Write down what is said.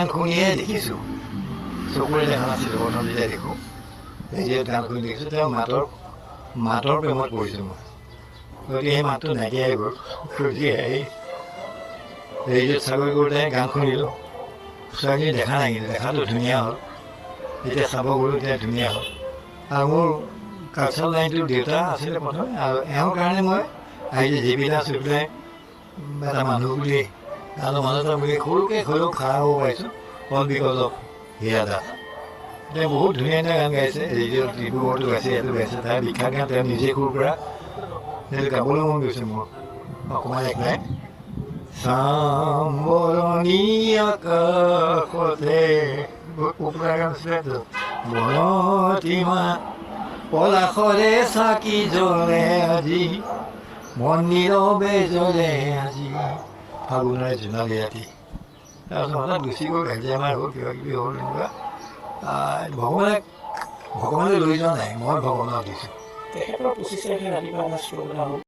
গান শুনিহে দেখিছোঁ, চকুৰে দেখা নাছিলোঁ। প্ৰথম যেতিয়া দেখোঁ, ৰেডিঅ'ত গান শুনি দেখিছোঁ, তেওঁ মাতৰ প্ৰেমত পৰিছোঁ মই। গতিকে সেই মাতটো নাইকিয়াই গ'ল। গতিকে সেই ৰেডিঅ'ত চাকৰি কৰোঁতে গান শুনিলোঁ, ছোৱালীজনী দেখা নাই, কিন্তু দেখাটো ধুনীয়া হ'ল। যেতিয়া চাব গ'লোঁ তেতিয়া ধুনীয়া হ'ল। আৰু মোৰ কালচাৰেল লাইনটো দেউতা আছিলে প্ৰথমে, আৰু এওঁৰ কাৰণে মই আহিছোঁ। জে পি দাস হৈ পেলাই এটা মানুহ বুলি, আৰু মানুহ এটা বুলি সৰুকৈ হ'লেও খাৰা হ'ব পাৰিছোঁ, all because of Hira Das. তেওঁ বহুত ধুনীয়া ধুনীয়া গান গাইছে, ৰেডিঅ'ত ডিব্ৰুগড়তো গাইছে, ইয়াতো গাইছে। তাৰ বিখ্যাত গান তেওঁ নিজে সুৰ কৰা, সেইটো গাবলৈ মন গৈছে মোৰ অকণমান এক লাইন। চামবৰণী আকাশতে, বহুত পপুলাৰ গান আছিলে। বনতিমা পলাশৰে চাকি জ্বলে আজি, মন নীৰৱে জ্বলে আজি, ফাগুনৰে জোনালী ৰাতি। তাৰপিছত হঠাৎ গুচি গ'ল, এলজাইমাৰ হ'ল, কিবা কিবি হ'ল এনেকুৱা। ভগৱানে লৈ যোৱা নাই, মই ভগৱানক দিছোঁ। তেখেতৰ 25 তাৰিখে ৰাতিপুৱা এটা ষ্ট্ৰ'ক এটা হ'ল।